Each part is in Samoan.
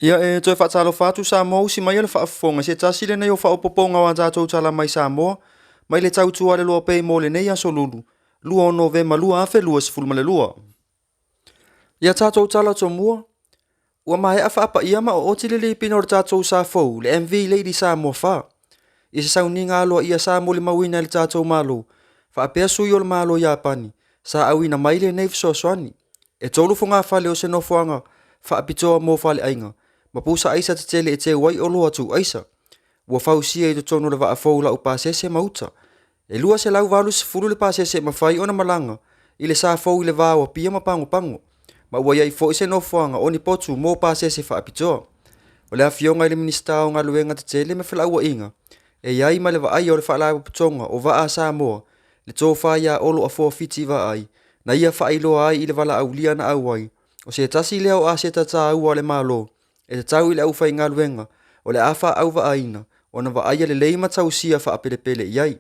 Ia e toe faatalofa atu Samoa usi mai le faafofoga se tasi lenei o faaopoopoga o a tatou tala mai Samoa mai le tautua le loa pei mo lenei aso Lulu 2 o Novema 2022. Ia tatou tala tomua, ua maea faapaia ma ooti le lipina o le tatou sa fou, le MV Lady Samoa 4, i se sauniga aloaia sa molimauina e le tatou Malo, faapea sui o le Malo Iapani, sa auina mai lenei fesoasoani. E 3 fogafale o se nofoaga faapitoa mo faleaiga, ma pusa aisa tetele e teu ai oloa tuuaisa. Ua fausia i totonu o le vaafou laupasese ma uta. E 280 le pasese e mafai ona malaga i le sa fou i le va o Apia ma Pagopago, ma ua i ai foi se nofoaga o ni potu mo pasese faapitoa. O le afioga i le Minisita o Galuega Tetele ma Felauaiga, e i ai ma le vaaia o le Faalapotopotoga o Vaa a Samoa, le tofa ia Olo Afoa Fiti Vaai, na ia faailoa ai i le valaaulia na auai, o se tasi lea o aseta taua a le Malo e tatau i le aufaigaluega o le a faaauvaaiina ona vaaia lelei ma tausia faapelepele i ai.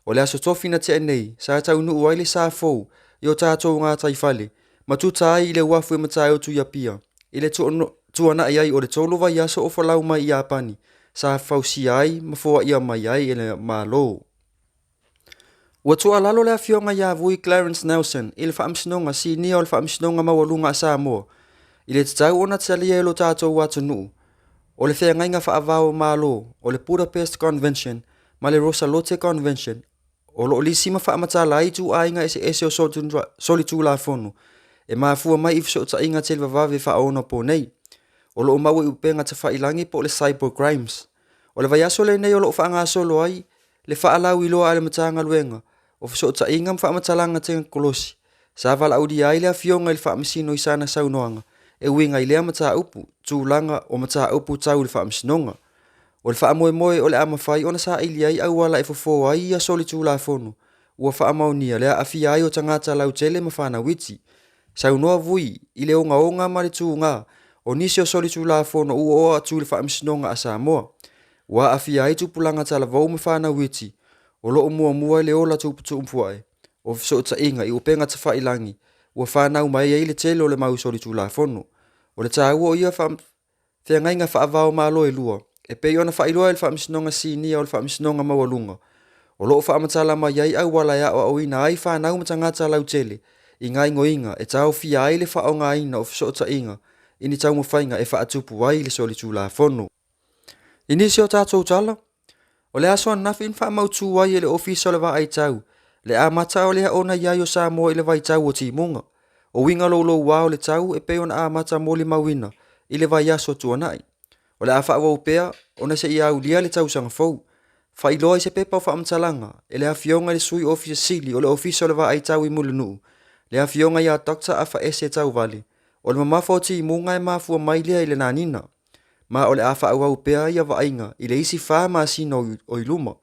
O le aso tofi na tea nei, sa taunuu ai le sa fou i o tatou gataifale, ma tuta ai i le uafu i Matautu i Apia, i le tuanai ai o le 3 vaiaso o folau mai i Iapani, sa fausia ai ma foaia mai ai e le Malo. Ua tuualalo le afioga ia Vui Clarence Nelson i le Faamasinoga Sinia o le Faamasinoga Maualuga a Samoa i le tatau ona talia e lo tatou atunuu o le feagaiga faava o Malo o le Budapest Convention ma le Rosalotte Convention o lo o lisi ma faamatala ai ituaiga eseese o solitulafono e mafua mai i fesootaiga televavave faaonaponei o lo o maua i upega tafailagi po o le cyber crimes. O le vaiaso lenei o lo o faagasolo ai le faalauiloa a le Matagaluega o Fesootaiga ma Faamatalaga Tekonolosi, sa valaaulia ai le afioga i le Faamasino i sana saunoaga e uiga i lea mataupu, tulaga o mataupu tau i le Faamasinoga. O le faamoemoe o le a mafai ona saili ai auala e fofo ai ia solitulafono ua faamaonia le aafia ai o tagata lautele ma fanau iti. Saunoa Vui i le ogaoga ma le tuga o nisi o solitulafono ua oo atu i le Faamasinoga a Samoa, ua aafia ai tupulaga talavou ma fanau iti o lo o muamua i le ola tuputupuae o fesootaiga i upega tafailagi ua fanau mai ai le tele o le mau solitulafono. O le taua o ia feagaiga faava-o-Malo e lua, e pei ona faailoa e le Faamasinoga Sinia o le Faamasinoga Maualuga, o lo o faamatala mai ai auala e aoaoina ai fanau ma tagata lautele i gaoioiga e taofia ai le faaaogaina o fesootaiga i ni taumafaiga e faatupu ai le solitulafono. I nisi o tatou tala, o le aso ananafi na faamautu ai e le Ofisa o le Vaai Tau le amata o lea ona i ai o Samoa i le vaitau o timuga. O uiga louloua o le tau e pei ona amata molimauina i le vaiaso tuanai. O le a faaauau pea ona seia aulia le tausaga fou. Faailoa i se pepa o faamatalaga e le afioga i le Sui Ofisa Sili o le Ofisa o le Vaai Tau i Mulinuu, le afioga ia Dr Afaese Tauvale, o le mamafa o timuga e mafua mai lea i le lanina, ma o le a faaauau pea ia vaaiga i le isi 4 masina o i luma.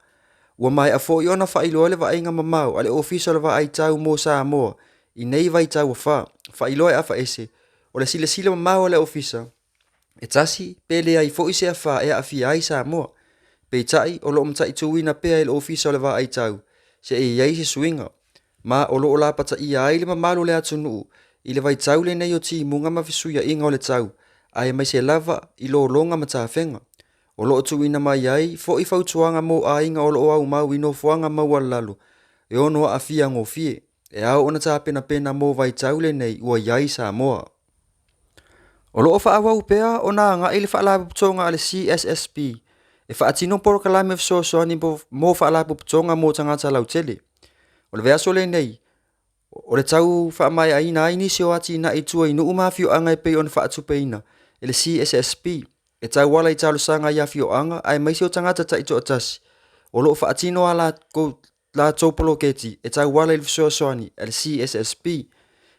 Ua maea foi ona faailoa le vaaiga mamao a le Ofisa o le Vaai Tau mo Samoa i nei vaitau ua fa. Faailoa e Afaese, o le silasila mamao a le Ofisa, e tasi pe leai foi se afa e aafia ai Samoa. Peitai, o lo o mataituina pea e le Ofisa o le Vaai Tau seia i ai se suiga, ma o lo o lapataia ai le mamalu o le atunuu i le vaitau lenei o timuga ma fesuiaiga o le tau, aemaise lava i lologa ma tafega. O lo o tuuina mai ai foi fautuaga mo aiga o lo o aumau i nofoaga maualalalo e ono aafia gofie, e ao ona tapenapena mo vaitau lenei ua i ai Samoa. O lo o faaauau pea ona agai le Faalapotopotoga a le CSSP e faatino polokalame fesoasoani mo faalapotopotoga mo tagata lautele. O le vaiaso lenei, o le tau faamaeaina ai nisi o atinae i tua i nuu ma afioaga e pei ona faatupeina e le CSSP e tauala i talosaga i afioaga aemaise o tagata taitoatasi o lo o faatino a latou poloketi e tauala i le fesoasoani a le CSSP.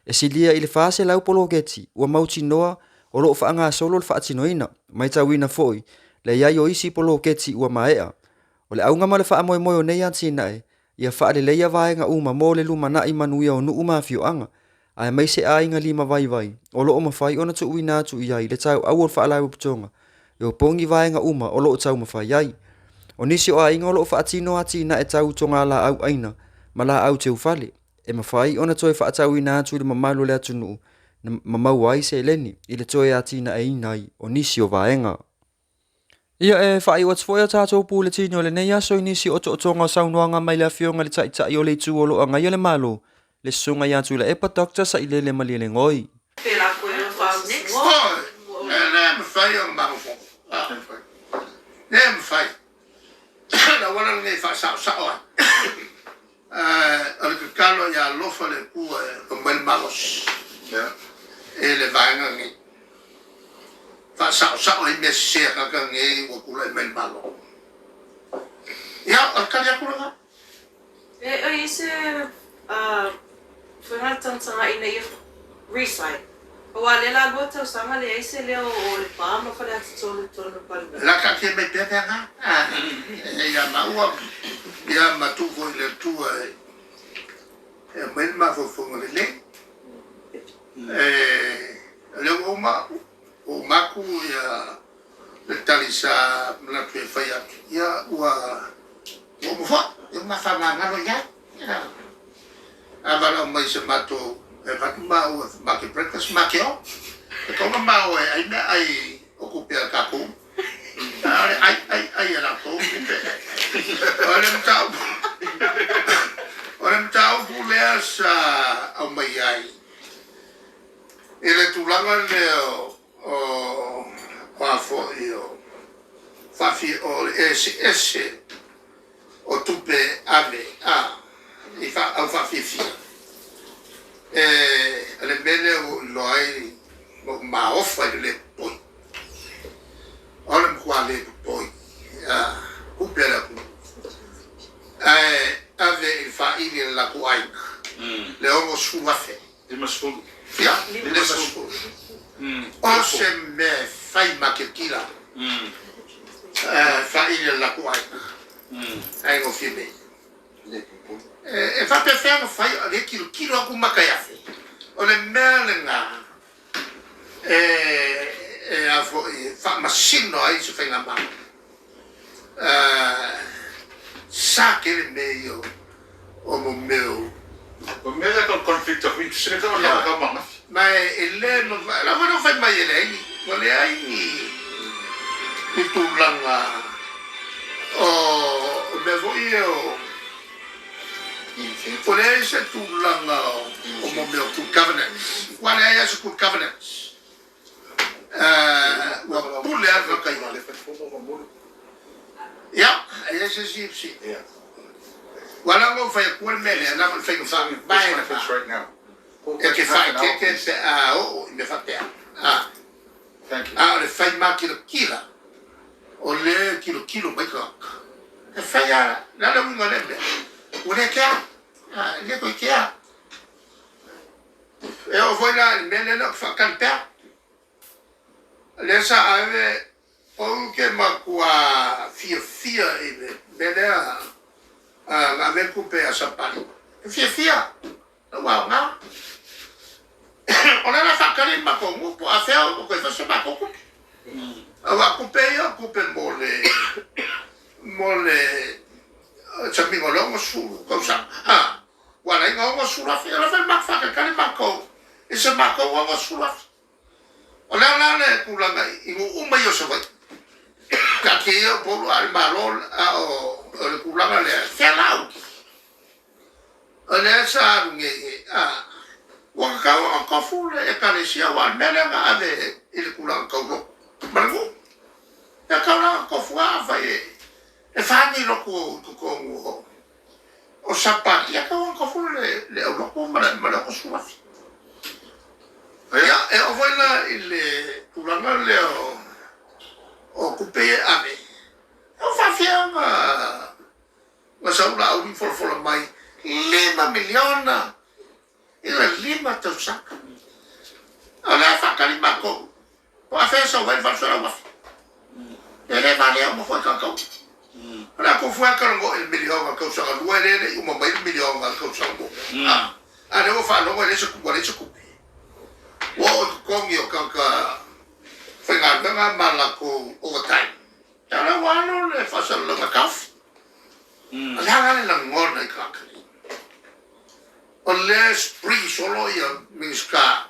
E silia i le 400 poloketi ua mautinoa o lo o faagasolo le faatinoina, matauina foi le i ai o isi poloketi ua maea. O le auga ma le faamoemoe o nei atinae, ia faaleleia vaega uma mo le lumanai manuia o nuu ma afioaga, aemaise aiga lima vaivai o lo o mafai ona tuuina atu i ai le tauau o le faalapotopotoga e opogi vaega uma o lo o taumafai ai. O nisi o aiga o lo o faatino atinae tau togalaau aina ma laau teufale, e mafai ona toe faatauina atu i le mamalu o le atunuu ma maua ai seleni i le toe atinaeina ai o nisi o vaega. Ia, e faaiu atu foi a tatou puletini o lenei aso i nisi o otootoga o saunoaga mai le Afioga i le Taitai o le Itu o lo o agaia le Malo, le Susuga ia Tuilaepa Doctor Sailele Malielegaoi. Le auala lenei e faasaosao ai. O le tatalo ia alofa le Atua e aumai le malosi i le vaega lenei. Faasaosao ai mea sese a tagata nei ua tulai mai i le Malo. Ia, o le tali atu lena. E i ai se faiga tagataga ina ia resign aua lea la lua tausaga leai se leo o Lepa ma Faleata 3 i totonu o le Palemene. La taatia mai pea mea na ia maua ia ma tuu foi i le Atua e aumai le mafaufauga lelei. O lea ua uma ua uma atu ia le tali sa manatu e fai atu ia ua ua uma foi ia ma faamagalo i ai. A valaau mai se matou e avatu maua ma ke breakfast ma ke o. E kaua maua e ai mea ai o kupe a tatou. A o le ai ai ai a latou kupe. O le mataupu o le mataupu lea sa aumai ai i le tulaga lea o a foi o faafi o le eseese o tupe ave a i au faafiafia. E o le mea lea ua ou iloa ai ma ou maofa i le le popoi. O le matua le popoi a tupe a le atunuu ae ave i le faili a le latou aiga le 60,000. 50. Ia, 50. O se mea e fai maketila faili a le latou aiga ae gofie nei. E faapefea ona fai o lea e tilotilo atu maka e afe. O le mea lena e a foi e faamasino ai se faigamalo. Sa tele mea ia o mo mea o O mea lea tau conflict of interest, le tau lava tau magafi. Ma e le mafai, la foi na fai mai e leai ni, ua leai ni, ni tulaga o mea foi ia o, ua leai se tulaga o mo mea o good governance. Ua leai lava se good governance. Ua pule lava le tagata i Ia, e leai se isi fesili. Ua ala ona ou fai atua le mea lea, leaga o le faiga faavae lena e te faaeteete pe a oo i mea faapea. A o le fai makilatila, o lea e tilotilo mai tagata. E fai lava, o le a le uiga o lea mea? Ua le kea, e le toe kea. E oo foi la i le mea lea ou te faatali pea. O lea sa ave ou te matua fiafia i le mea lea na ave ai le tupe ia Sapali. E fiafia, lou aoga. O lea la e faatali le matou nuu po o afea o toe fai se matou tupe. Aua o tupe ia o tupe mo le mo le tamiga o le 60 tausaga. Ua ala ai ona 60,000. O la foi matou faatalitali matou i se matou 60,000. O le a la le tulaga i nuu uma ia o Savaii? Taatia ia Upolu a o le Malo a o le tulaga lea, fea la au? O lea sa alu nei a ua tatau ona tofu le Ekalesia aua o le mea lea na ave i le tulaga tau lotu ma le nuu. E tatau la ona tofu lava afai e fa ni lotu i totonu o O Sapa, ia tau ona tofu le aulotu ma le 60,000. Ia, e oo foi la i le tulaga lea o tupe ia e ave, e o faafefea ona sau Laauli ma folafola mai $5 miliona i le 5 tausaga. O lea e faatali matou Po o afea e sau ai le 800,000. E le valea uma foi tagata uma. O le a tou fua e talanoa i le miliona i le tausaga lua, e le le i uma mai le miliona i le tausaga muamua. A lea ua faalogo e leai se ua leai se tupe. Ua oo i totogi o tagata faigaluega ma latou overtime. A o lea ua alo le faasalalauga taofi. O le a la le lagona i tagata nei? O lea e spree solo ia Minisita.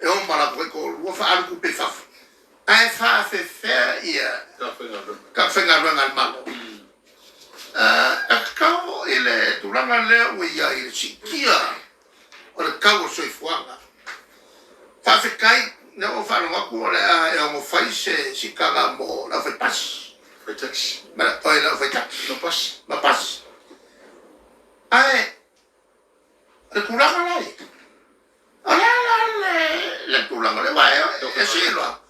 E o ma latou taitoalua faaalu tupe i fafo, ae faafefea ia ka faigaluega a le Malo? E tatau i le tulaga lea ua i ai i le siitia o le tau o le soifuaga. Faafetai, lea ua ou faalogo atu o le a e ono fai se siitaga mo le aufaipasi, oi le aufaitaxi ma pasi. Ae o le tulaga la ia, o le a la le tulaga lea, aua e sili loa,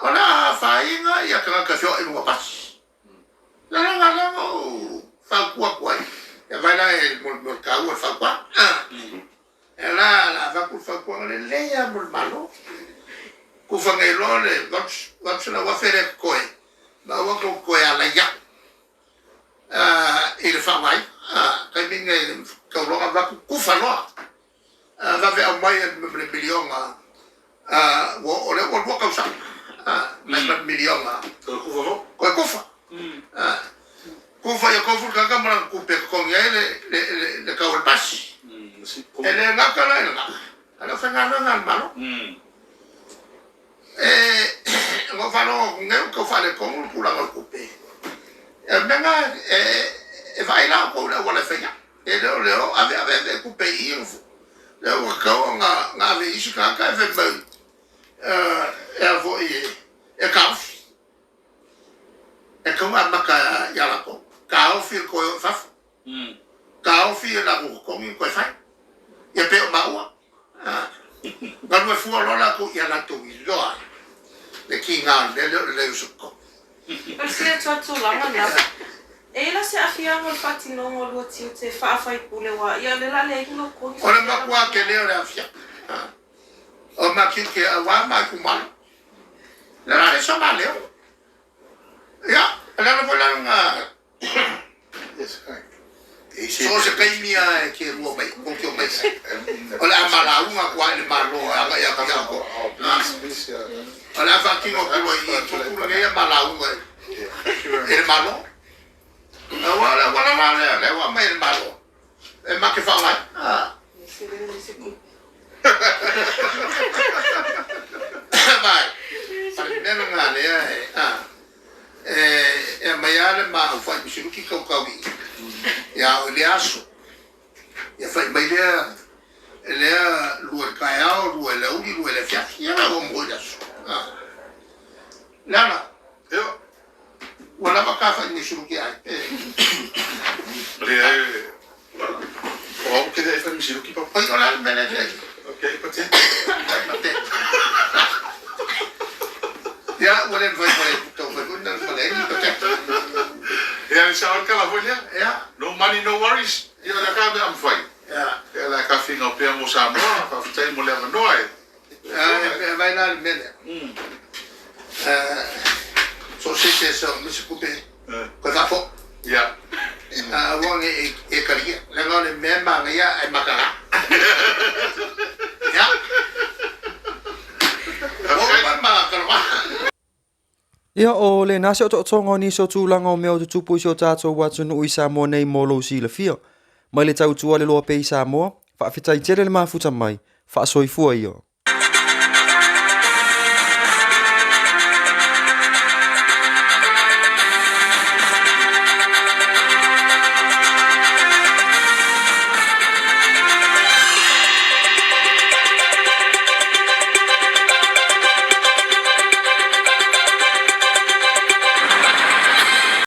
o le a afaina ia tagata e feoai i luga o pasi. Le agaga lea ua ou fautua atu ai, ia vaai la e mo le taua o le fautuaga. Ia la, o le a avatu le fautuaga lelei lava mo le Malo. Tufa nei loa le $800,000 lea e totoe, ma aua tou te toe alai atu i le faaaogaina. Taimi lenei tau loa ona avatu, tufa loa. Vave aumai le miliona, o lea ua 2 tausaga mai ma le miliona. Toe kufa foi? Toe kufa. Kufa ia 30 tagata ma lana tupe e totogi ai le tau o le pasi. E le gata la i lena, a o le aufaigaluega a le Malo. Na ou faalogo atu nei ua tau faaletonu le tulaga o le tupe. O le mea lena e vaai la outou i le auala e fai ai. E le o le o ave ave ave tupe i i lea ua tatau ona ave i isi tagata ae fai mai e a foi e taofi. E tatau ona amata ia latou. Taofi le toe o i fafo. Taofi e latou totogi ona toe fai. Ia pei o maua. Galue fua loa latou ia latou iloa ai le tiga o le mea lea o le leai o se totogi. O le sia atu tulaga na, e i ai la se aafiaga o le faatinoga o lua tiute faa-faipule aua ia o lea la leai ni lotogi. O le matua tele o le aafiaga o ma tiute aua ma itumalo. Le la le sa maleo. Ia, o le ala foi la lena. So o se taimi lava e te lua mai, tou te omai ai. O le a ma lauga atu lava i le Malo e agai atu ia outou. O le a faatino atu loa i i, tupu lenei a ma lauga i le Malo. Aua o le auala la lea, lea ua aumai e le Malo e ma te faaaogaina. Vai, o le mea lena lea e, E aumai lava le ma aufai misiluki kaukau i ia o i lea aso. Ia fai mai lea lea lua i le taeao, lua i le aoauli, lua i le afiafi. Ia la ua mo i le aso. Leala, ua lava ta fai misiluki ai pe. Leai, o au ke le fai misiluki papa. Oi, o le a le mea lea e fai? Ok, pate. Pate. Ia, ua le mafai foi tau fai foi na fale ni pate. Ia, le sao le kala foi lea. Ia. No money, no worries. Ia, o le ka mea mafai. Ia. Ia, la ka finga pea mo Samoa, faafetai mo le avanoa e. Ia, e vai la le mea lea. So se se so me se kupe. Koe faafoʻi. Ia. Aua ne i e talia. Leaga o le mea e manaia e mataga. Ia. Ua uma le mataloma. Ia, o lena se otootoga o nisi o tulaga o mea o tutupu i si o tatou atunuu i Samoa nei mo lou silafia. Mai le tautua le loa pea i Samoa, faafetai tele le mafuta mai, faasoifua ia.